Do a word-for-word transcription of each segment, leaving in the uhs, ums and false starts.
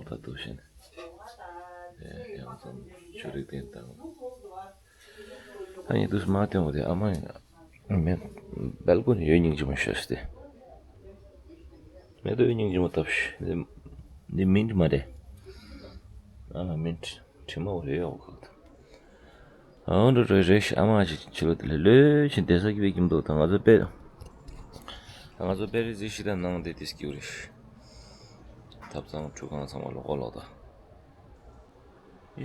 ད་དུ་བཞིན། ཡང་ཙམ་ཆུ་རིགས་ལྡན་དང་། ཨ་ནི་དུས་མ་སྟོན་པ་དེ་ཨ་མ་ཡིན། མེད། སྦལ་ཀོ་ནི་ཡོད་སྙིང་རྗེ་མོ་ཤོད་སྟེ། མེད་དུ་ཡོད་སྙིང་རྗེ་མོ་བཏབ་ཤི། འདི་མིན་མ་རེད། ཨ་མ་མིན། དྲི་མ་འོ་རེ་ཡོག་གི། ཨ་འོ་འགྲོ་འགྲོ་རེད་ཤི། ཨ་མ་ཅིག་ཕྱི་ལོགས་དེ་ལས་ལོས་ཕྱིན་བསྡད་ས་གི་བས་ཀྱིན་འདུག་ད་ང་ཚོ་དཔེ། ད་ང་ཚོ་དཔེ་རི་གཟིགས་ཤི་ད་ནང་དེ་དེ་སྐྱིད་རེད་ཤི། ཐབ་ཚང་ཁྲུས་ཁང་ཚང་མ་ལོག་གོ་ལོག་ད།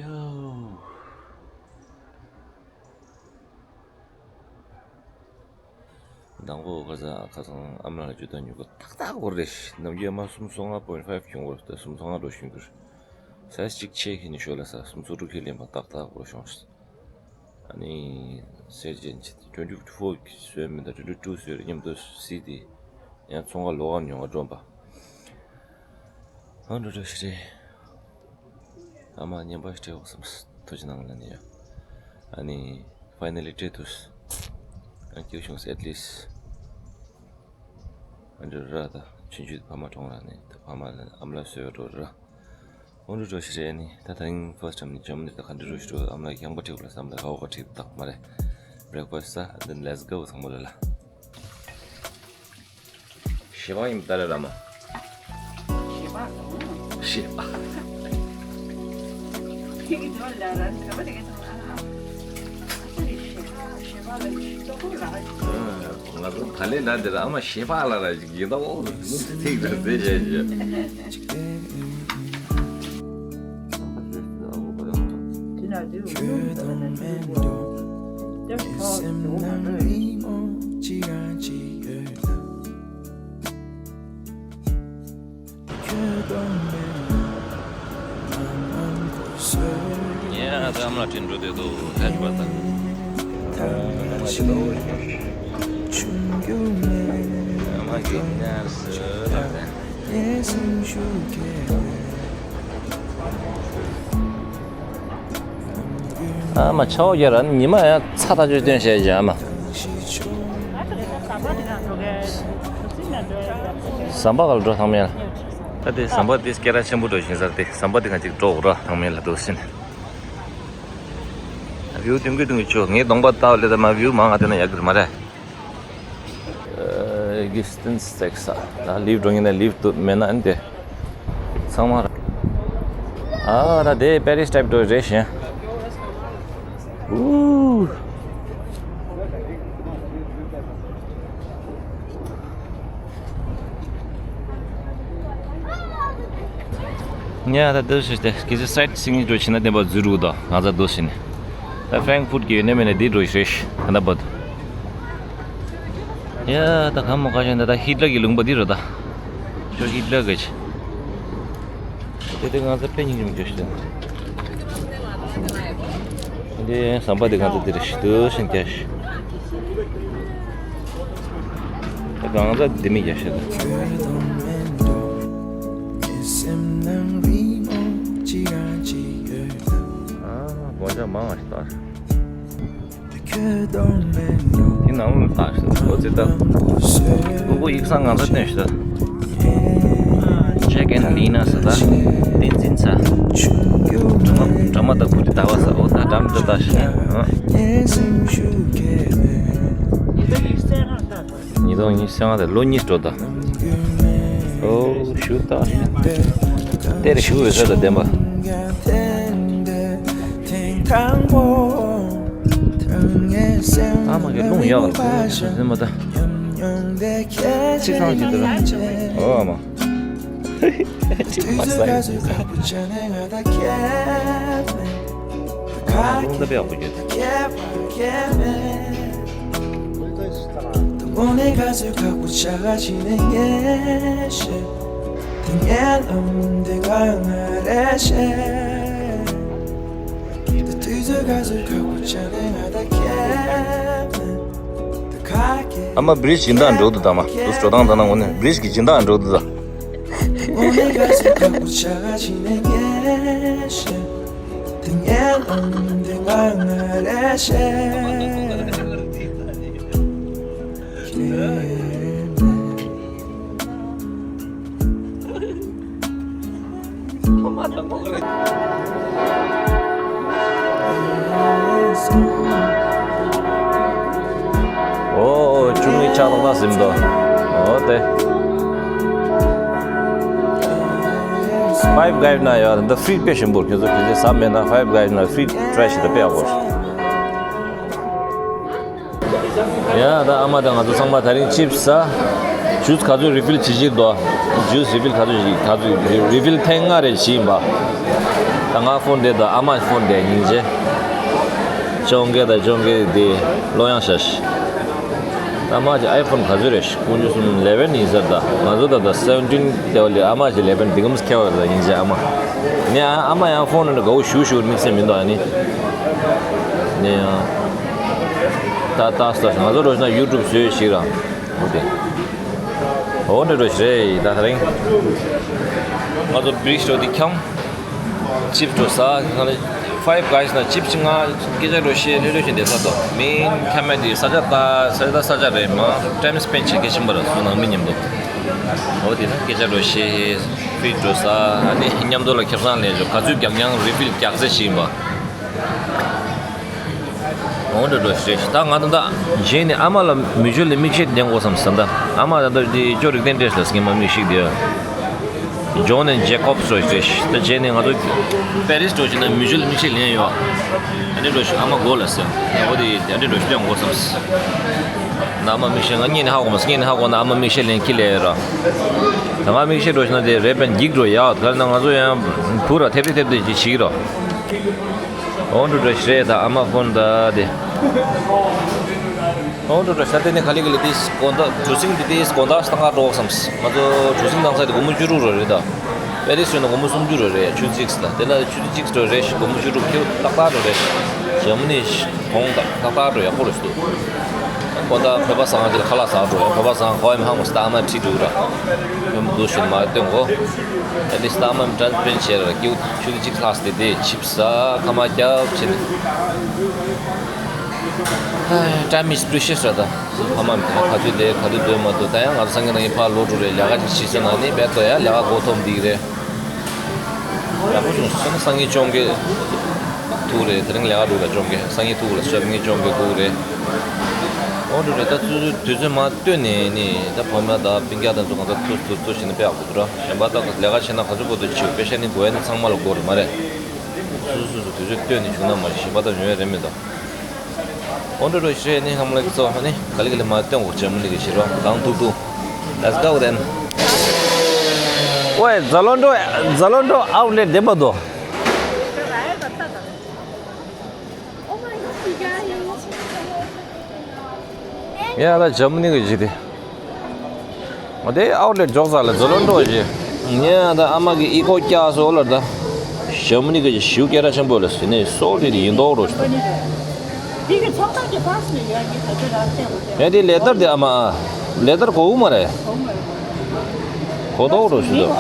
ཡོ། དང་པོ་ཁ་སང་ཁ་སང་ཨ་མ་ལགས་ཇུས་གཏོགས་ཉོ་གི་ཏག་ཏག་འོ་རེད། ནམ་རྒྱུན་ཨ་མ་སུམ་སོ་ལྔ་པོ་ཡིན་ཕའིབ་བྱུང་བར་ད་སུམ་སོ་ལྔ་འགྲོ་བཞིན་གྱུར། ས་ཡ་གཅིག་ཆེ་ཁེ་ནི་ཤོ་ལ་ས་སུམ་སོ་དྲུག་ཁེ་ལེན་པ་ཏག་ཏག་འོ་བྱུང་། ཨ་ནི་སེར་ཅན་ཆེ་twenty four་བཟོས་མི་འདུག twenty two་བཟོས་རེད་མཉམ་དུ་སི་དེ་ཡང་ཚོང་ཁ་ལོག་ག་ཉོ་ག་འགྲོ་པ། ཨ་འགྲོ་འགྲོ་ཞིག་རེད། ཨ་མ་བརྙན་པར་སྤྲད་འོག་བསམ། ཐུགས་རྗེ་གནང་ལ་ནི་ཡ། ཨ་ནི་finally་སྤྲད་ཐུབ། ཨ་སྐྱིད་བྱུང་at least། ཨ་འདྲ་ར་ད་ཆུང་ཆུང་ཕ་མ་གྲོངས་ར་ནི་ད་ཕ་མ་ལ་ཨ་མ་ལ་གསོལ་བ་འགྲོ་ར། ཨོ་འདྲ་འགྲོ་ཞིག་རེད་ནི་ད་ད་རིང་first time་ནི་ཇམ་ནི་ད་ག་འདྲ་རུ་ཞིག་འགྲོ་ཨ་མ་ལ་ཡང་པ་ཁྲིད་དགོས་ལ་བསམ་ད་ཧའོ་ག་ཁྲིད་ད་མ་རེད། breakfast་ད་then let's go་ཚང་མ་ལ་ལ། ཞེ་བ་ཡིན་ད་རེ་ར་མ། ཞེ་བ་དང་། ཞེ་བ། ཁྱེད་ཀྱི་འགྲོ་ལ་ར་འདྲ་བ་དེ་ག་ཚང་ཨ་ཨ། ཞེ་བ་ཞེ་བ་ལ་ཞེ་ཏོག་ལ། ང་ཚོ་ད་ལེ་ལ་འདི་ར་ཨ་མ་ཞེ་བ་ལ་ར་ཞིག་ཡིན་ད་འོ་ཐིག་ར་ཟེ་བྱས་ཞེ། ཡ་ད་ཨ་མ་ལགས་འགྲོ་བསྡད་འདུག་ད་ཅི་བ་ད། ཨ་མ་གི་ཉར་སོ་ད། ཨ་མ་ཆའོ་རྒྱ་ར་ཉི་མ་ཡང་ཚ་ཐག་ཆོད་སྟོན་བྱས་ཀྱི་ཨ་མ། ཟམ་པ་ག་ལ་འགྲོ་ཐང་མེད་ལ། ད་དེ་ཟམ་པ་དེ་སྐད་གྲགས་ཆེན་པོ་འགྲོ་བཞིན་ས་དེ་ཟམ་པ་དེ་ག་ཅིག་འགྲོ་འོ་ར་ཐང་མེད་ལ་འདུག་སེ་ནས། view་སྟོན་གི་སྟོན་གི་ཆོ་ངའི་གདོང་པ་ལྟ་བ་ལས་ད་མ་view་མང་ང་དེ་ན་ཡག་གི་རེད་མ་རེད། ཨ་གི་སྟན་སྟེག་ས་ད་lift་འགྲོ་ངེས་ན་lift་མེད་ན་ཨན་དེ་ཚང་མ་ར། ཨ་ད་དེ་Paris type་འགྲོ་རེད་ཤེ། ཨུ། ཉ་ད་འདི་ཞིག་སྟེ་སྐད་ཆ་sightseeing་འགྲོ་ཕྱིན་ན་བདེན་པ་འཛུལ་རུག་དོ་ང་ཚ་འདུག་ཕྱིན་ནས། ད་Frankfurt་གི་ཡོད་ནས་མེད་ནས་འདི་འགྲོ་ཞེས་ག་འདྲ་བོ་འདུག་ཡ་ད་གང་མོ་ག་ཞོན་ད་ད་ཧི་ཊ་ལར་གྱི་ལུང་པ་འདི་རུ་ད། ཞོ་ཧི་ཊ་ལར་གི་ཆེ། དེ་དེ་ང་ཚ་དཔེ་སྙིང་རྗེ་མོ་འགྲོ་ཞིག་ད། འདི་ཟམ་པ་འདི་ང་ཚ་འདི་རུ་ཞིག་འདུག་ཕྱིན་རྒྱ་ཞིག་ད་གང་ཚ་འདི་མི་རྒྱ་ཞིག་ད། ཨ་དགོན་ཆ་མང་བ་ཞིག་ད། དེ་ནང་ལ་ལྟ་ཞིག་ལོ་ཙི་ད། ཀུ་ཀུ་ཡིག་ཚང་ང་ཚ་སྟོན་ཞིག་ད། Jack and Lina་ཟེར་ད། བསྟན་འཛིན་ཚ། འགྲམ་མ་འགྲམ་མ་ད་ཀུ་རི་ཟླ་བ་ས་འོ་ད་འགྲམ་དུ་ལྟ་ཞིག་ཨ། ཉིས་སྟོང་ཉི་ཤུ་རྩ་ལྔ་དང་ལོ་གཉིས་འགྲོ་ད། ཨོ་ཞུ་ད། དེར་ཞུ་བའི་ས་ད་བདེན་པ། ཨ་མ་གི་རླུང་ཡག་ལ་ཟིན་མ་ད། ཅི་ཚང་གི་འདུག་ཨོ་ཨ་མ། ཅི་མ་ཟ་ཡི། ཨ་མ་རླུང་ད་པའི་ཡག་པོ་ཡོད། ཨ་མ་བི་རིཇ་སྦྱིན་བདག་འགྲོ་འདུག་ད་མ་དུ་འགྲོ་སྟངས་ད་ན་འོ་ནས་བི་རིཇ་གི་སྦྱིན་བདག་འགྲོ་འདུག་ད། ཨོ། ཆུང་ངུའི་ཆགས་ལོག་ན་ཟིན་ཏོ། ཨོ་དེ། Five Guys་ན་ཡོད་འདི་ཧྥི་རི་དཔེ་ཞིམ་པོ། ཁྱོད་ཚོ་ཁྱོད་ཚོ་ཟ་མེད་ན་Five Guys་ན་ཧྥི་རི་ཊི་རའི་ཞིག་དང་དཔེ་ཡག་པོ་རེད། ཡ་ད་ཨ་མ་དང་ང་ཚོ་ཚང་མ་དེ་རིང་ཆིབས་ཟ། ཇུས་ག་ཚོད་རི་ཕིལ་བྱེད་ཀྱི་འདུག་ཇུས་རི་ཕིལ་ག་ཚོད་བྱེད། ག་ཚོད་རི་ཕིལ་ཐེངས་ལྔ་རེ་བྱེད་ཡིན་པ། ད་ང་ཕོན་དེ་དང་ཨ་མ་ཕོན་དེ་སྙིང་རྗེ། ཅོང་ཀེ་དང་ཅོང་ཀེ་དེ་ལོ་ཡང་ཤ་ཤི། ད་མ་ཅི་ཨའི་ཕོན་ག་ཚོད་རེད། ཀུན་སྤྱོད་གསུམ་ལེ་བན་ཡིན་ཟེར། ད་ང་ཚོ་ད་ད་སེ་བན་ཊིན་དེ་བ་ལི་ཨ་མ་ཅི་ལེ་བན་འདི་གམ་ཁེ་བ་ད་སྙིང་རྗེ་ཨ་མ། ནས་ཨ་མ་ཡང་ཕོན་ནས་དགའ་བོ་ཞུ་ཞུ་དམིགས་བསལ་མི་འདུག་ཨ་ནི། ནས་ཡང་། ད་ལྟ་ས་ང་ཚོ་འགྲོ་ཞིག་ན་ཡུ་ཊུབ་བཟོས་ཤིག་ར། འོ་དེ། འོ་འདྲ་འགྲོ་ཞིག་རེད་ད་དེ་རིང་། ང་ཚོ་བྷི་རིཇ་འགྲོ་དེ་འཁྱམ། ཆིབས་འགྲོ་ས་ང་ལ་Five Guys་ན་ཆིབས་ཅི་ང་སྐད་ཆ་འགྲོ་ཤེས་ལྷོད་ལྷོད་བྱས་བསྡད་ས་དོ། མིན་ཁ་མེད་དེ་ས་ཆ་ད་ས་ཆ་ད་ས་ཆ་རེད་མ་ཊའིམ་སི་པེན་བྱེད་མཁན་ཆེན་པོ་ར་སུ་ནང་མི་མཉམ་དུ། འོ་དེ་ན་སྐད་ཆ་འགྲོ་ཤེས་ཧྥི་རིཇ་འགྲོ་ས་ཨ་ནི་མཉམ་དུ་ལ་ཁེ་བཟང་ལེན་ཆོག་ག་ཚོད་རྒྱག་མྱང་རི་ཕིལ་རྒྱག་ཚད་ཞིག་ཡིན་པ། འོ་འདྲ་འགྲོ་ཞེས་ད་ང་ད་ལྟ་རྗེས་ནས་ཨ་མ་ལ་མི་ཆོས་ལ་མིག་ཤེལ་ལེན་དགོས་བསམ་ཟིན་ད། ཨ་མ་ད་ལྟ་འདི་ཅོ་རིག་ལྡན་འདྲེས་ལ་སྔན་མ་མིག་ཤེལ་དེ་ཇོན་ཨེན་ཇེ་ཀོབ་སོ་ཞེས་ད་རྗེས་ནས་ང་ཚོ་པེ་རིས་འགྲོ་ཞིག་ན་མི་ཆོས་ལ་མིག་ཤེལ་ལེན་ཡོད། ཨ་ནི་འགྲོ་ཞིག་ཨ་མ་དགོས་ལ་ཟེར་ཨ་འོ་དེ་ཨ་འདྲ་འགྲོ་ཞིག་ལེན་དགོས་བསམ། ན་ཨ་མ་མིག་ཤེལ་ང་གཉིས་ནས་ཧ་གོ་མ་སོང་། གཉིས་ནས་ཧ་གོ་ན་ཨ་མ་མིག་ཤེལ་ལེན་ཁྱི་ལས་ར། ད་ང་མིག་ཤེལ་འགྲོ་ཞིག་ན་དེ་རེད་པན་འགྱིག་འགྲོ་ཡག་ག་ན་ང་ཚོ་ཡང་བུ་ར་ཐེབས་ཏེ་ཐེབས་ཏེ་ཅིག་བྱེད་ཀྱི་ར། འོ་འགྲོ་འགྲོ་ཞེས་ད་ཨ་མ་ཕོན་ད་དེ། འོ་འགྲོ་འགྲོ་ཞེས་དེ་ནས་ག་ལེ་ག་ལེ་དེ་དགོང་དག་གྲུ་གཟིངས་དེ་དེ་དགོང་དག་ལྟ་ག་འགྲོ་བསམ། ང་ཚོ་གྲུ་གཟིངས་བཏང་ས་དེ་སྒོར་མོ་བཅུ་དྲུག་རེད་ད། པེ་རིས་ཡོད་ན་སྒོར་མོ་སུམ་ཅུ་རེད་ཆུ་ཚོད་གཅིག་ལ། དེ་ལ་ཆུ་ཚོད་གཅིག་འགྲོ་རེད་སྒོར་མོ་བཅུ་དྲུག་ཁྱེར་ཏག་ཏག་འགྲོ་རེད། ཇར་མ་ནི་གོང་དང་ཏག་ཏག་འགྲོ་ཡག་པོ་རེད་འདུག་དགོང་དག་བོད་པ་ཟ་ཁང་དེ་ལ་ཁ་ལག་ཟ་འགྲོ་ཡ། བོད་པ་ཟ་ཁང་ཁོ་ཨེམ་ཧང་སྟ་མ་ཁྲིད་འགྲོ་ར། ཡོམ་འདུག་ཞིག་མ་སྟོན་གོ་ཨ་ནི་སྟ་མ་ཊན་སྤེན་བྱས་ར་ཀིའུ་ཆུ་ཚོད་གཅིག་ལྷག་སྟེ་དེ་ཆིབས་ཟ་ཁ་མ་རྒྱབ་བྱས་ནས། Time is precious ར་ད། ཕ་མ་མི་ཐ་ཁ་ཚུད་དེ་ག་དུས་སྡོད་མ་ཐུབ་ད་ཡང་ང་ཚོ་སང་ཉིན་ནང་ཉིན་ཕར་ལོག་འགྲོ་རེད། ལས་ཀ་ཅིག་བྱེད་ས་ན་ནི་བེད་དོ་ཡ་ལས་ཀ་མགོ་འཐོམ་འདི་རེད། ཡག་པོ་བྱུང་སོང་ན་སང་ཉིན་ཅོང་གེ་ཐུག་རེད། དེ་རིང་ལས་ཀ་འདུག་ད་ཅོང་གེ་སང་ཉིན་ཐུག་རེད། སང་ཉིན་ཅོང་གེ་ཐུག་རེད། འོ་འགྲོ་རེད་ད། ཚུ་ཚུ་དུས་ཚོད་མ་བཏོན་ནས་ནི་ད་ཕ་མ་ད་སྤུན་ཀྱག་དང་ཚོ་གང་ཚ་ཐུག་ཐུག་ཐུག་བྱས་ན་དཔེ་ཡག་པོ་འདུག་ར། གཞན་པ་ད་ལས་ཀ་བྱེད་ན་ག་ཚོད་གོ་ཐུག་བྱེད་དཔེ་ཤ་ནི་དགོས་ཡ་ནི་ཚང་མ་ལ་དགོས་རེད་མ་རེད། སུ་སུ་སུ་དུས་ཚོད་བཏོན་ནས་བྱུང་ན་མ་གཞན་པ་ད་ཡོང་ཡ་རེད་མི་འདུག་འོ་འདྲ་རོ་ཞེས་ནི་ཧམ་ལེགས་ཚོ་ནི་ག་ལི་ག་ལི་མ་སྟོན་འོ་ཇར་མ་ནི་གི་ཤི་རོ་གང་ཐུག་ཐུག Let's go then. ཝེ་ཛ་ལོན་ཌོ། ཛ་ལོན་ཌོ་ཨའུ་ལེ་ཊ་བདེ་པོ་འདུག་ཡ་ད་ཇར་མ་ནི་གི་ཇི་དེ། ང་དེ་ཨའུ་ལེ་ཊ་འཇོག་ས་ལ་ཛ་ལོན་ཌོ་ཞེས། ངས་ད་ཨ་མ་གི་ཨི་ཀོ་བཀྱག་སོ་ལར་ད། ཞྭ་མོ་ནི་གི་ཞུ་སྐད་གྲགས་ཆེན་པོ་ལ་ཟིན་ནས་སོ་དེ་དེ་ཡིན་མདོག་རོ་ཞིག་འདི་གི་ཚོགས་ཐག་གི་ཕགས་ལ་ཡོད་ཀྱི་ད་ཆ་རང་བལྟས་འོ་བལྟས། ངས་དེ་ལེ་དར་དེ་ཨ་མ། ལེ་དར་གོ་བོ་མ་རེད། གོ་མདོག་རོ་ཞིག་འདུག་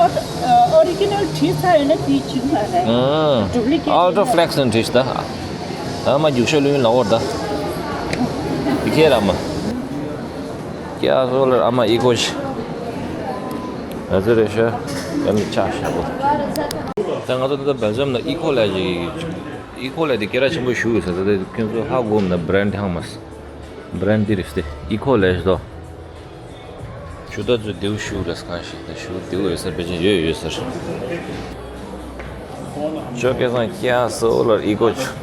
ཨོ་རི་ཇི་ནལ་བྲིས་ཚར་ཡོད་ན་དེའི་བྱིངས་མ་རེད། ཨུམ། ཨལ་ཊ་ཕི་ལེག་སི་ནས་བྲིས་ད། ཨ་མ་རྒྱུག་ཤོག་ལོས་ལ་འོར་ད། དེ་ཁྱེད་ར་མ། ཀྱ་སོ་ལར་ཨ་མ་ཨི་ཀོ་ཞིག་ང་ཚོ་རེ་ཤ་ཡ་མི་ཆགས་ཤག་གོ་ད་ང་ཚོ་ད་ལྟ་སྦེལ་ཇམ་ན་ཨི་ཀོ་ལ་ཞིག་ཨི་ཀོ་ལ་དེ་སྐད་གྲགས་ཆེན་པོ་ཞུ་ཡོད་ས་ད་ལྟ་ཁྱོད་ཚོ་ཧ་གོ་མ་ན་བྷི་རན་ཌི་ཧང་མ་སི་བྷི་རན་ཌི་རེད་དེ་ཨི་ཀོ་ལ་ཞིག་དོ། ཇུ་ད་ཚོ་དེའུ་ཞུ་རེད་གང་ཞིག་ད་ཞུ་དེའུ་ཡོད་ས་པེ་ཅིན་ཡོད་ཡོད་ས་རེད། ཇོ་སྐལ་བཟང་ཀྱ་སོ་ལར་ཨི་ཀོ་ཆུ།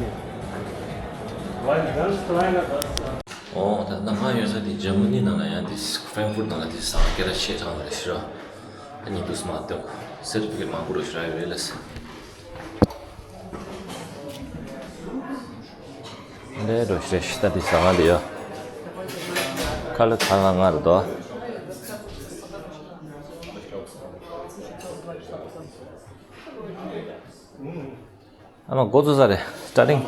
ཨོ་ད་ལྟ་ང་ཡོད་ས་དེ་ཇར་མ་ནི་ནང་ལ་ཡང་དེ་ཧྥ་རན་ཕུར་ནང་ལ་དེ་ཟ་ཁང་སྐད་གྲགས་ཆེ་དྲགས་པ་རེད་ཤི་ར། ཨ་ནི་དུས་མ་སྟོན་གོ་སེར་ཕི་ཀེ་མང་པོ་རུ་ཤི་ར་ཡོད་རེད་ལ་སེ། ལས་འགྲོ་ཤི་རེ་ཤི་ད་དེ་ཟ་ཁང་དེ་ཡོད། ཁ་ལོ་ཚ་ང་ང་རུ་དོ། ཨ་མ་འགོ་བཙུགས་ས་རེད་སི་ཊར་ཊིང་།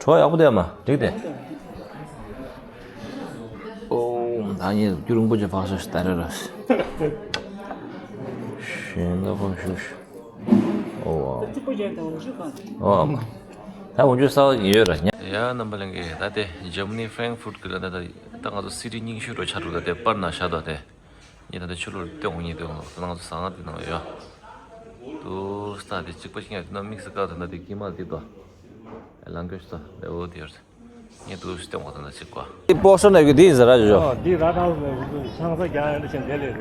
བྲོ་ཡག་པོ་དེ་ཨ་མ་འགྲིག་དེ། ཨོ་ད་ངས་རྒྱུ་རིང་པོ་ཅིག་བག་ཤ་ཞིག་ད་རེ་ར། ཞེ་ན་ཕམ་ཤུ་ཤུ། ཨོ་ཨ་མ། ད་འོན་ཆུ་ས་ཡོད་ར་ཉ། ཡ་རྣམ་པ་ལྷན་རྒྱས་ད་དེ་ཇར་མ་ནི་ཧྥ་རན་ཕུར་གི་ལ་ད་ད་ང་ཚོ་སི་ཊི་རྙིང་ཤོས་རུ་ཆགས་འགྲོ་ད་དེ་པར་ན་ཤ་དོ་དེ། ངས་ད་ལྟ་ཕྱི་ལོགས་ལ་སྟོན་འོང་ཉེ་སྟོན་འོང་ད་ང་ཚོ་ཟ་ཁང་དེ་ནང་ཡོད། དུ་ས་དེ་གཅིག་པ་ཞིག་ཡང་དེ་ན་དམིགས་སུ་བཀར་དུ་ན་དེ་དཀྱིལ་མ་དེ་དོ། ལང་ཀེ་ཤི་དོ་དེ་འོ་དེ་ཡོད། ངས་དུ་སྟོན་བ་དང་ན་གཅིག་པ། དེ་པོ་སོ་ན་གི་དེ་ཟེར་ར་ཇོ། ཨོ་དེ་ར་ཐང་ཆང་ས་རྒྱག་ཡང་འདྲ་ཞིག་དེ་ལས་རེད།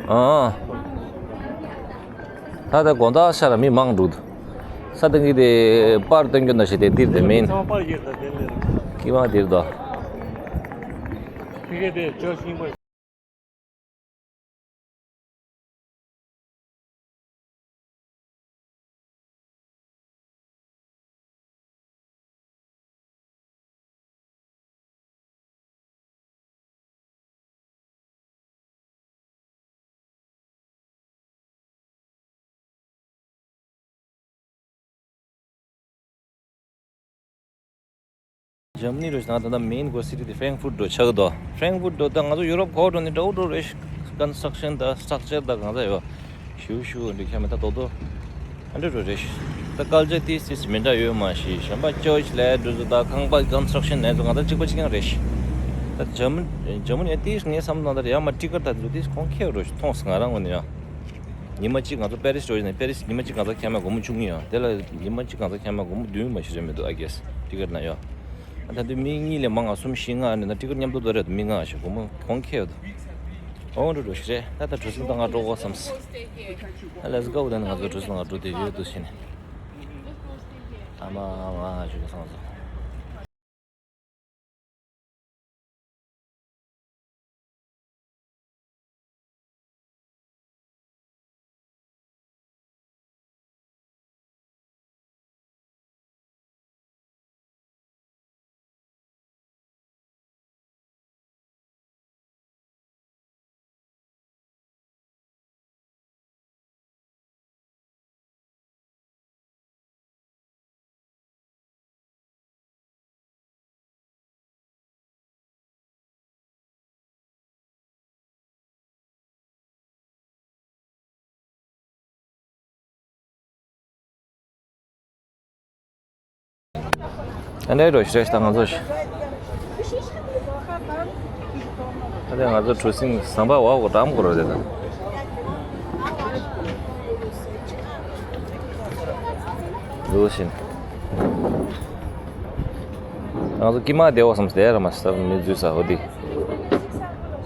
ཨ། ད་ལྟ་དགོང་དག་ཤར་མི་མང་འདུག་ས་སྟེང་གི་དེ་པར་སྟོན་རྒྱུ་ན་ཞིག་དེ་དེར་དེ་མིན། ཚང་པར་ཡོད་ད་དེ་ལས་རེད། དཀྱིལ་མ་དེར་དོ། ཁི་གེ་དེ་ཅོ་ཤིང་པ། འཇར་མ་ནི་རུ་ཞིག་ན་ད་ལྟ་མེན་གོ་སི་ཊི་དེ་ཧྥྲེང་ཧྥུར་ཊ་འགྲོ་ཆགས་འདུག་ཧྥྲེང་ཧྥུར་ཊ་ད་ང་ཚོ་ཡུ་རོབ་གོ་འགྲོ་ནི་འདྲ་བོ་འགྲོ་རེད། ཀོན་སི་ཊྲག་ཤན་དང་སི་ཊྲག་ཅར་དང་གང་ས་ཡོད། ཞུ་ཞུ་འདི་ཁྱད་མེད་ད་དོ་དོ། ཨ་འདྲ་འགྲོ་རེད། ད་ཀལ་ཅར་ཏིས་ཏིས་མི་འདྲ་ཡོད་མ་ཤི་གཞན་པ་ཅོ་ཆི་ལས་འགྲོ་ཚོ་ད་ཁང་པ་ཀོན་སི་ཊྲག་ཤན་ནས་ཚོ་ང་ཚོ་གཅིག་པ་གཅིག་རྐྱང་རེད་ཤི། ད་འཇར་མ་འཇར་མ་ནི་ཏིས་ངའི་བསམ་བློ་ནང་ད་ཡང་མ་ཊི་ཀེ་ཊ་ད་ཚོ་ཏིས་ཁོང་ཁེ་རོ་ཤི་མཐོང་སོང་ང་རང་ངོ་ནས་ཡང་། ཉི་མ་གཅིག་ང་ཚོ་པེ་རིས་འགྲོ་ཡིན་ན་པེ་རིས་ཉི་མ་གཅིག་གང་ཙམ་འཁྱམ་ཡ་སྒོར་མོ་བཅུ་གཉིས་ཡོད། དེ་ལ་ཉི་མ་གཅིག་གང་ཙམ་འཁྱམ་ཡ་སྒོར་མོ་བདུན་མ་ཞིག་རེད་མི་འདུག་ཨ་གེ་སི་ཊི་ཀེ་ཊི་ན་ཡོད། ཨ་ད་དུང་མི་གཉིས་ལས་མང་ང་གསུམ་བཞི་ལྔ་ནི་ན་ཊི་ཀེ་ཊི་མཉམ་དུ་བསྡོར་རེད་མི་ལྔ་ཞིག་སྒོར་མོ་གོང་ཁེ་ཡོད། འོང་འགྲོ་འགྲོ་ཞིག་རེད་ད་ད་གྲུ་གཟིངས་ད་ང་འགྲོ་དགོས་བསམས། ཨ་ལེ་ཊི་སི་གོ་ད་ནི་ང་ཚོ་གྲུ་གཟིངས་ང་འགྲོ་དེ་ཡོད་དུ་ཕྱིན་ནས། ཨ་མ་ཨ་མ་ཞུ་གི་སོང་ཙང་། ཨ་ནེ་རོ་ཤི་རེ་ད་ང་ཚོ་ཤི། ཨ་ནེ་ང་ཚོ་གྲུ་གཟིངས་ཟམ་པ་འོག་གོ་འགྲམ་གོ་རོ་རེད་ད། ལུ་ཤིན། ང་ཚོ་དཀྱིལ་མ་བསྡད་འོ་བསམ་བསྡད་ར་མ་ཤི་ས་མི་འཛུལ་ས་འོ་དེ།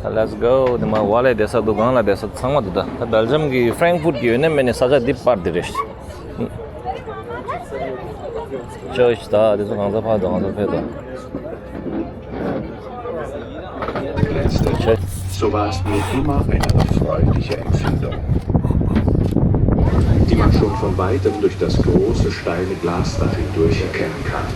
Let's go དེ་མ་བ་ལས་བསྡད་ས་འདུག་སྒང་ལ་བསྡད་ས་ཚང་མ་འདུག་ད་ད་བེལ་ཇམ་གི་ཧྥྲེང་ཧྥུར་ཊ་གི་ཡོད་ནས་མེད་ནས་ས་ཆ་འདི་པར་འདི་རེད། ཅོ་ཤི་ད་དེ་ཚོ་གང་ཚ་ཕར་དང་གང་ཚ་ཕེབས་དང་། Letzte Zeit, so war es mir immer eine erfreuliche Empfindung, die man schon von weitem durch das große steile Glasdach hindurch erkennen kann.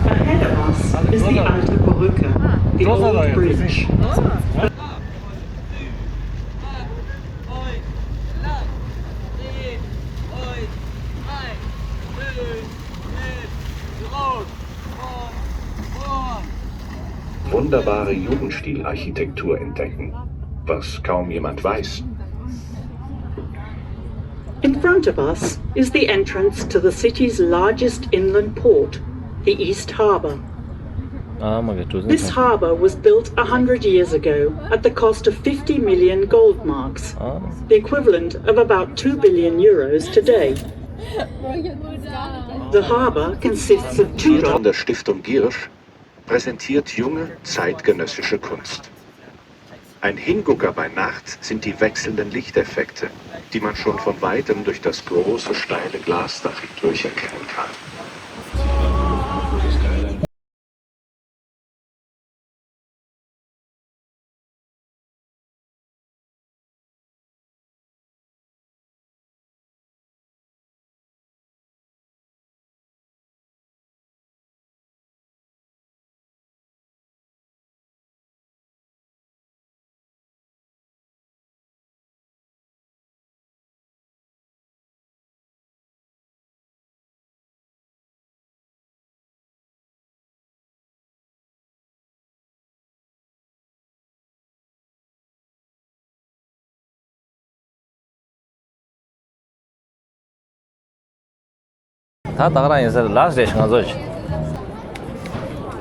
Ahead of us is the alte Brücke, the old bridge. Wunderbare Jugendstilarchitektur entdecken, was kaum jemand weiß. In front of us is the entrance to the city's largest inland port, the East Harbour. This harbour was built a hundred years ago at the cost of fifty million gold marks, the equivalent of about two billion euros today. The harbour consists of two docks. Von der Stiftung Giersch präsentiert junge zeitgenössische Kunst. Ein Hingucker bei Nacht sind die wechselnden Lichteffekte, die man schon von weitem durch das große steile Glasdach hindurch erkennen kann. ད་ད་ག་རང་ཡིན་ཟེར་ལ་སི་ཊི་རེད་ང་ཚོ།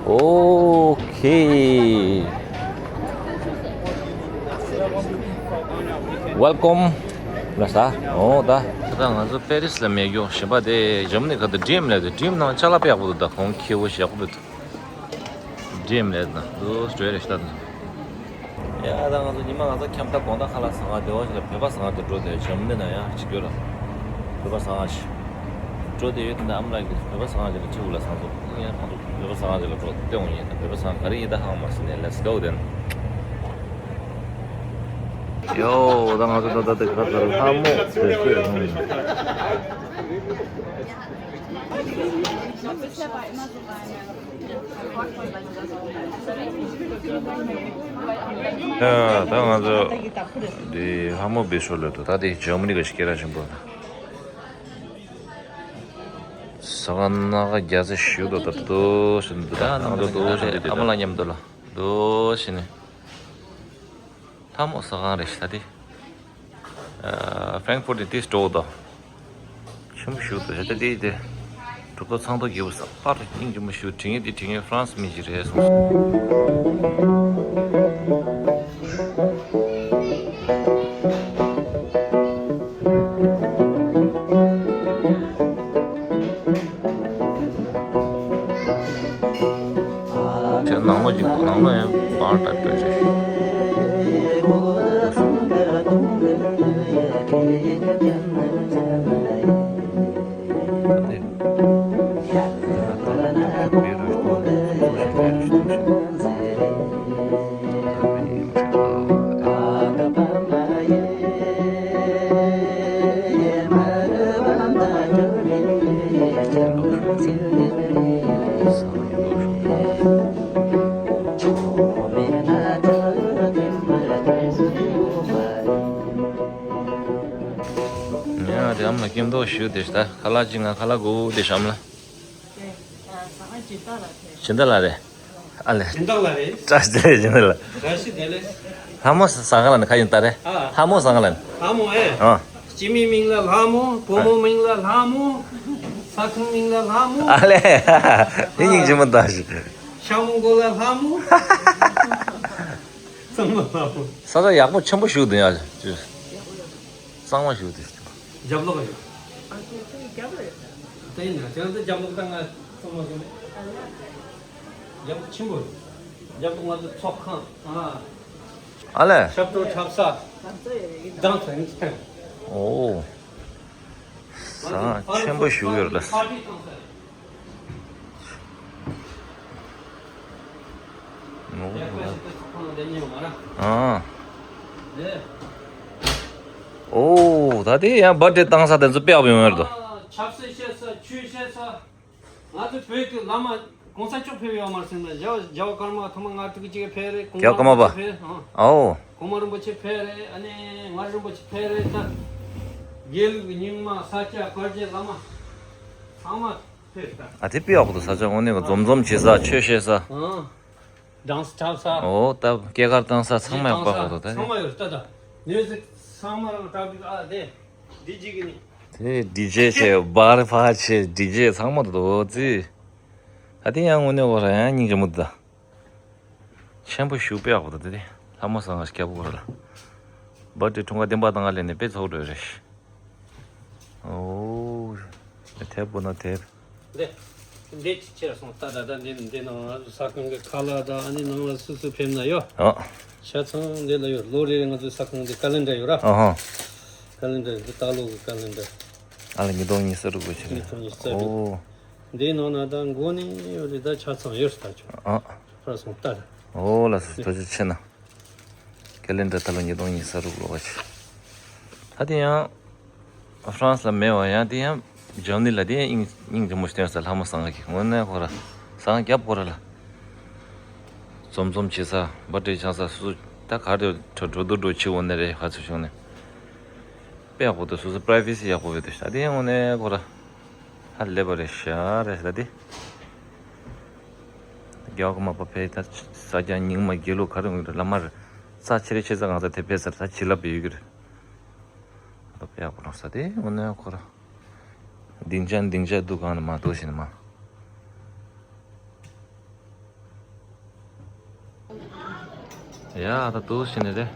Okay. Welcome. ལ་ས། འོ་ད། ད་ང་ཚོ་པེ་རིས་ལ་མེད་རྒྱུ་གཞན་པ་དེ་འཇར་མ་ནི་ཁ་ཐུག་ཌི་ཨེམ་ལ་དེ་ཌི་ཨེམ་ནང་ཅ་ལག་དཔེ་ཡག་པོ་འདུག་ད་གོང་ཁེ་བོ་ཞེ་པོ་འདུག་ཌི་ཨེམ་ལ་ན་འདུག་སྤྲོད་རེ་ཤ་ད། ཡ་ད་ང་ཚོ་ཉི་མ་ང་ཚོ་ཁྱམས་ད་དགོང་དག་ཁ་ལག་ཟ་ག་དེ་བ་ཞིག་ལ་བོད་པ་ཟ་ག་དེ་འགྲོ་དེ་འཇར་མ་ནི་ན་ཡ་ཅིག་ཡོད་ལ། བོད་པ་ཟ་ག་ཞིག་འགྲོ་དེ་ཡོད་དེ་ན་ཨམ་ལགས་ཀྱིས་བོད་པ་ཟ་ག་ཞིག་ལ་ཅིག་འུ་ལ་ཟ་ཚོ་ཡ་ང་ཚོ་བོད་པ་ཟ་ག་ཞིག་ལ་འགྲོ་དེ་འོང་ཡིན་ད་བོད་པ་ཟ་ག་ག་རེ་ཡིན་ད་ཧང་མ་སི་ནས་let's go then། ཡོ། ད་ང་ཚོ་ད་ལྟ་དེ་ག་ཚར་ལྷ་མོ་བེད་སྤྱོད་ཡོང་ཡིན། ཡ་ད་ང་ཚོ་དེ་ལྷ་མོ་བེད་སྤྱོད་ལོས་དུ་ད་དེ་འཇར་མ་ནི་ག་ཞིག་སྐད་གྲགས་ཆེན་པོ་ཟ་ག་ན་ག་རྒྱ་ཚ་ཞུ་དོ་ད་དུ་ཞུ་འདུག་ད་ང་ཚོ་དུ་ཞུ་དེ་ཨ་མ་ལ་མཉམ་དུ་ལ་དུ་ཞུ་ནི། ལྷ་མོ་ཟ་ཁང་རེད་ཤག་ད་དེ། ཨ། ཧྥ་རེང་ཧྥུར་དེ་དེ་སྤྲོ་བོ་དང་། ཆེན་པོ་ཞིག་འདུག་ཤག་ད་དེ་དེ། གྲུབ་ཐོབ་ཚང་ཐོག་རྒྱལ་པོ་ཟ་པར་སྙིང་རྗེ་མོ་ཞིག་དྲི་ངེས་དེ་དྲི་ངེས་ཧྥ་རན་སི་མི་ཞིག་རེད་གསུངས་སོང་། དེ་ནང་ལོགས་ཀྱི་ནང་ལོགས་ཡང་པར་ལྟ་དགོས་རེད། ཡ་དེ་ཨ་མ་སྐྱེམས་ཐོག་ཞུ་དེ་ད་ཁ་ལག་ཅིག་ང་ཁ་ལག་དགོས་དེ་ཤམ་ལ། སྦྱིན་བདག་ལགས་རེད། ཨ་ལེ། སྦྱིན་བདག་ལགས་རེད། བཀྲ་ཤིས་བདེ་ལེགས། སྦྱིན་བདག་ལགས། བཀྲ་ཤིས་བདེ་ལེགས། ལྷ་མོ་ཟ་ཁང་ལ་ནི་ཁ་ཡིན་ད་རེད། ཨ། ལྷ་མོ་ཟ་ཁང་ལ་ནི། ལྷ་མོ་ཨེ། ཨ། སྐྱེས་མའི་མིང་ལ་ལྷ་མོ། བུ་མོ་མིང་ལ་ལྷ་མོ། ས་ཁང་མིང་ལ་ལྷ་མོ། ཨ་ལེ། དེ་སྙིང་རྗེ་མོ་ད་ཞིག་ཤ་མོ་མགོ་ལ་ལྷ་མོ། གཙང་མ་ལྷ་མོ། ས་ཆ་ཡག་པོ་ཆེན་པོ་ཞིག་འདུག་ཡ། གཙང་མ་ཞིག་འདུག་རྒྱབ་ལོགས་ཡོད། ཨ་ཁྱེད་ཚོའི་རྒྱབ་ལ་ཡོད། དེ་ཡིན་ན་དེ་ང་ཚོ་རྒྱབ་ལོགས་ད་ང་གཙང་མ་ཞིག་མེད། རྒྱབ་ལོགས་ཆེན་པོ་ཡོད། རྒྱབ་ལོགས་ང་ཚོ་ཚོགས་ཁང་། ཨ། ཨ་ལས། ཞབས་བྲོ་འཁྲབ་ས། ཌན་སི་རིང་སྟེང་། ཨོ། ཟ་ཁང་ཆེན་པོ་ཞིག་ཡོད་རེད་ལ། ཨ། ཨོ། ད་དེ་ཡང་བར་ཐི་ཌེ་བཏང་ས་དེ་ཚོ་དཔེ་ཡག་པོ་ཡོང་ཡོད་རེད་དོ། ཆབ་སྲིད་བཤད་ས་ཆོས་བཤད་ས། ང་ཚོ་བོད་ཀྱི་བླ་མ་གོང་ས་མཆོག་ཕེབས་ཡོད་མ་རེད་ཟེར་ན། རྒྱལ་བ་རྒྱལ་བ་ཀརྨ་ཐོག་མ་ལྔ་དྲུག་གཅིག་ཕེབས་རེད། རྒྱལ་བ་ཀརྨ་པ། ཕེབས་རེད། ཨ། ཨའོ། གོང་མ་རིན་པོ་ཆེ་ཕེབས་རེད། ཨ་ནི་མངའ་རིས་རིན་པོ་ཆེ་ཕེབས་རེད། ད་དགེ་ལུགས་རྙིང་མ་ས་སྐྱ་བཀའ་བརྒྱུད་བླ་མ་ཚང་མ་ཕེབས་རེད་ད། ཨ་དེ་དཔེ་ཡག་པོ་འདུག་ས་ཆ་དངོས་གནས་ཀྱི་འཛོམས་འཛོམས་བྱེད་ས་ཆོས་བཤད་ས། ཨ། ཌན་སི་འཁྲབ་ས། ཨོ་ད་སྐྱེས་སྐར་བཏང་ས་ཚང་མ་ཡག་པ་ཡོད་དོ་ད། ཚང་མ་ཡོད་ད་ད། མིའུ་ཟིག་ཚང་མ་རང་འཁྲབ་འདུག་ཨ་དེ། ཌི་ཇེ་གི་ནི། དེ་ཌི་ཇེ་བྱས་བར་ཕར་བྱས་ཌི་ཇེ་ཚང་མ་འདུག་ཙི། ད་དེ་ཡང་དངོས་གནས་ཁོ་རང་ཡང་སྙིང་རྗེ་མོ་འདུག་ད། ཆེན་པོ་ཞེ་པོ་དཔེ་ཡག་པོ་འདུག་དེ་དེ་ལྷ་མོ་ཟ་ཁང་ཞིག་སྐྱ་པོ་ཁོ་རང་ལ། བར་ཐི་ཌེ་འཁྲུངས་སྐར་བདུན་པ་དང་ལེན་ནས་དཔེ་ཚོགས་འགྲོ་རེད། ཨོ། དེབ་པོ་ན་དེབ། འདི་འདི་ཅིག་ཁྱེར་སོང་ད། ད་ད་འདི་འདི་ནང་ང་ཚོ་ས་ཁང་གི་ཁ་ལག་དང་ཨ་ནི་ནང་ལ་སུ་སུ་ཕེབས་ན་ཡོད། ཨ། ཆ་ཚང་འདི་ལ་ཡོད། ལོ་རེ་རེ་ང་ཚོའི་ས་ཁང་འདི་ཀ་ལེན་ཌར་ཡོད་ར། ཨ་ཧ། ཀ་ལེན་ཌར་འདི་ལྟག་ལོག་གི་ཀ་ལེན་ཌར། ཨ་ལ་ཉིས་སྟོང་ཉི་ཤུ་རྩ་དྲུག་གོ་ཆེ་ཉིས་སྟོང་ཉི་ཤུ་རྩ་དྲུག་ཨོ། འདི་ནང་ན་ད་མགོ་ནས་ཡོད་རེད། ད་ཆ་ཚང་ཡོད་རེད་ད་ཁྱོད། ཨ། ཕར་སོང་ལྟ་ར། ཨོ་ལ་སོ་ཐུགས་རྗེ་ཆེ་ན། ཀེ་ལེན་ཌར་ད་ལོ་ཉིས་སྟོང་ཉི་ཤུ་རྩ་དྲུག་ལོ་བ་ཆེ། ད་དེ་ཡང་། ཧྥ་རན་སི་ལ་མེད་པ་ཡང་དེ་ཡང་འཇར་མ་ནི་ལ་དེ་ཡང་སྙིང་སྙིང་རྗེ་མོ་ཞིག་སྟོན་ས་ལྷ་མོ་ཟ་ཁང་གི་དངོས་གནས་ཁོ་ར་ཟ་ཁང་རྒྱབ་ཁོ་ར་ལ། འཛོམས་འཛོམས་བྱེད་ས་བར་ཐི་ཌེ་ཆང་ས་སུ་སུ་ད་ག་རེ་འགྲོ་འགྲོ་འདུག་འགྲོ་ཆེ་འོ་ནི་རེད་ཧ་ཚོད་བྱུང་ནས། དཔེ་ཡག་པོ་འདུག་སོ་སོ་པ་རའི་ཝེ་སི་ཡག་པོ་ཡོད་འདུག་ད་དེ་ཡང་དངོས་གནས་ཁོ་ར་ཧ་ལས་པ་རེད་ཤག་རེད་ད་དེ། རྒྱལ་བ་ཀརྨ་པ་ཕེབས་ད་ས་སྐྱ་རྙིང་མ་དགེ་ལུགས་ག་རེ་འོང་གི་རེད་བླ་མ་རེད། ས་ཆེ་རེ་ཆེ་ས་གང་ས་དེ་ཕེབས་ཚར་ད་བྱིན་རླབས་ཡོད་གི་རེད། ད་དཔེ་ཡག་པོ་རང་ས་དེ་དངོས་གནས་ཁོ་ར། སྡིངས་ཆ་སྡིངས་ཆ་འདུག་གང་ནས་མ་འདུག་ཞེས་ནས་མ། ཡ་ད་འདུག་ཞེས་ནས་རེད།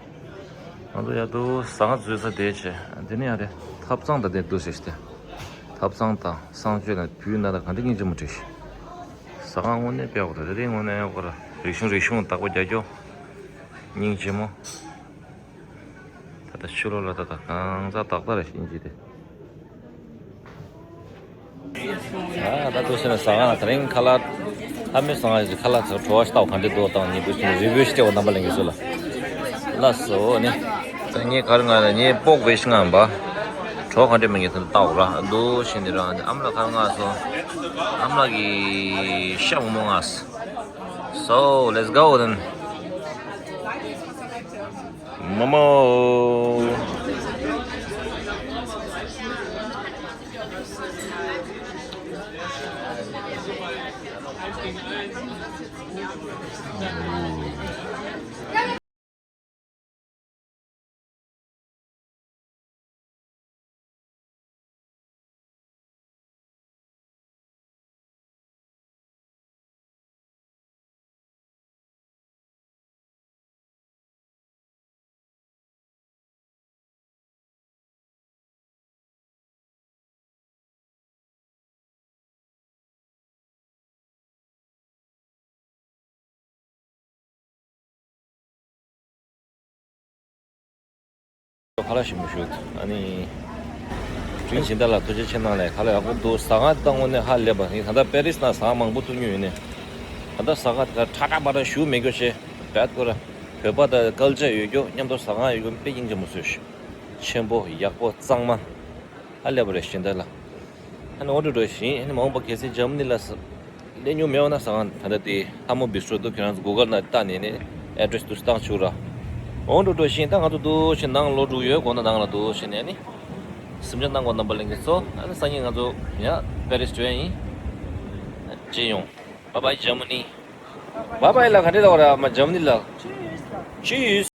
ང་ཚོ་ཡར་དུ་ཟ་ཁང་འཛུལ་ས་དེ་བྱས། དེ་ནས་ཡར་རེ་ཐབ་ཚང་དང་དེ་འདུག་ཟེར་ཏེ། ཐབ་ཚང་དང་གསང་སྤྱོད་དང་བོད་ནང་དང་ག་འདྲ་སྙིང་རྗེ་མོ་བྲིས་ཤག་ཟ་ཁང་དངོས་གནས་དཔེ་ཡག་པོ་རེད། དེ་རིང་དངོས་གནས་ཡག་པོ་རེད། རིག་གཞུང་རིག་གཞུང་བདག་པོ་རྒྱག་རྒྱུ། སྙིང་རྗེ་མོ། ད་ལྟ་ཕྱི་ལོགས་ལ་ད་ལྟ་གང་ཟག་ཏག་ཏག་རེད། སྙིང་རྗེ་དེ། ཨ་ད་དུ་ཕྱིན་ན་ཟ་ཁང་དེ་རིང་ཁ་ལག་ཨ་མའི་ཟ་ཁང་ཞིག་ཁ་ལག་ཚོ་བྲོ་བ་ཞིག་ལྟ་བ་ག་འདྲ་འདུག་དང་ཉིན་དུ་ཕྱིན་ན་རི་བོའི་སྐྱེ་བོ་རྣམ་པ་ལྷན་རྒྱས་ཚོ་ལ། ལགས་སོ་ནི། ད་ངས་ག་རེ་མངགས་ན་ངས་པོག་བེ་ཤི་མངགས་པ། བྲོ་ག་འདྲ་མི་ངས་དེ་ལྟ་བ་ར་འདུག་ཕྱིན་ནི་ར་ཨ་མ་ལ་ག་རེ་མངགས་སོང་། ཨ་མ་ལགས་ཀྱིས་ཤ་མོག་མོག་མངགས་སོང་། So let's go then. Momo. ཁ་ལག་ཞིམ་པོ་ཞིག་ཨ་ནི། དྲིན་ཆེན་ད་ལ་ཐུགས་རྗེ་ཆེ་གནང་ལས་ཁ་ལག་ཡག་པོ་འདུག་ཟ་ཁང་ད་དངོས་གནས་ཧ་ལས་པ་ཡིན། ད་ལྟ་པེ་རིས་ན་ཟ་ཁང་མང་པོ་ཐུག་མྱོང་ཡོད་ནས། ད་ལྟ་ཟ་ཁང་ཁྲ་ཁྲ་པ་ར་ཞུ་མེད་རྒྱུ་བྱས། བད་ཀོ་ར། བོད་པ་ད་ཀལ་ཅར་ཡོད་རྒྱུ་མཉམ་དུ་ཟ་ཁང་ཡོད་རྒྱུ་དཔེ་སྙིང་རྗེ་མོ་བཟོས་ཤིག་ཆེན་པོ་ཡག་པོ་གཙང་མ། ཧ་ལས་པ་རེད་ཤིང་རྟ་ལ། ཨ་ནི་འོ་འགྲོ་འགྲོ་བཞིན་ཨ་ནི་མ་འོངས་པ་གལ་སྲིད་འཇར་མ་ནི་ལ་ས་སླེབས་མྱོང་མེད་པ་ན་ཟ་ཁང་ད་ལྟ་དེ་ལྷ་མོ་བི་སི་ཊོ་འདུག་ཁྱེད་རང་ཚོ་གུ་གལ་ནང་བལྟས་ནས་ནི་ཨེ་ཌི་རེ་སི་དུ་བཏང་ཆོག་ར། འོ་འགྲོ་འགྲོ་བཞིན་ད་ང་ཚོ་འདུག་ཕྱིན་ནང་ལོག་འགྲོ་ཡོད་དགོངས་ན་ནང་ལ་འདུག་ཕྱིན་ནས་ནི། གཟིམ་འཇག་གནང་དགོས་རྣམ་པ་ལྷན་རྒྱས་ཚོ། ཨ་ནི་སང་ཉིན་ང་ཚོ་ཡང་པེ་རིས་འགྲོ་ཡ་ཡིན། བྱེད་ཡོང་། Bye bye Germany. Bye bye ལ་ག་འདྲ་ལབ་ར་མ་འཇར་མ་ནི་ལ། Tschüss.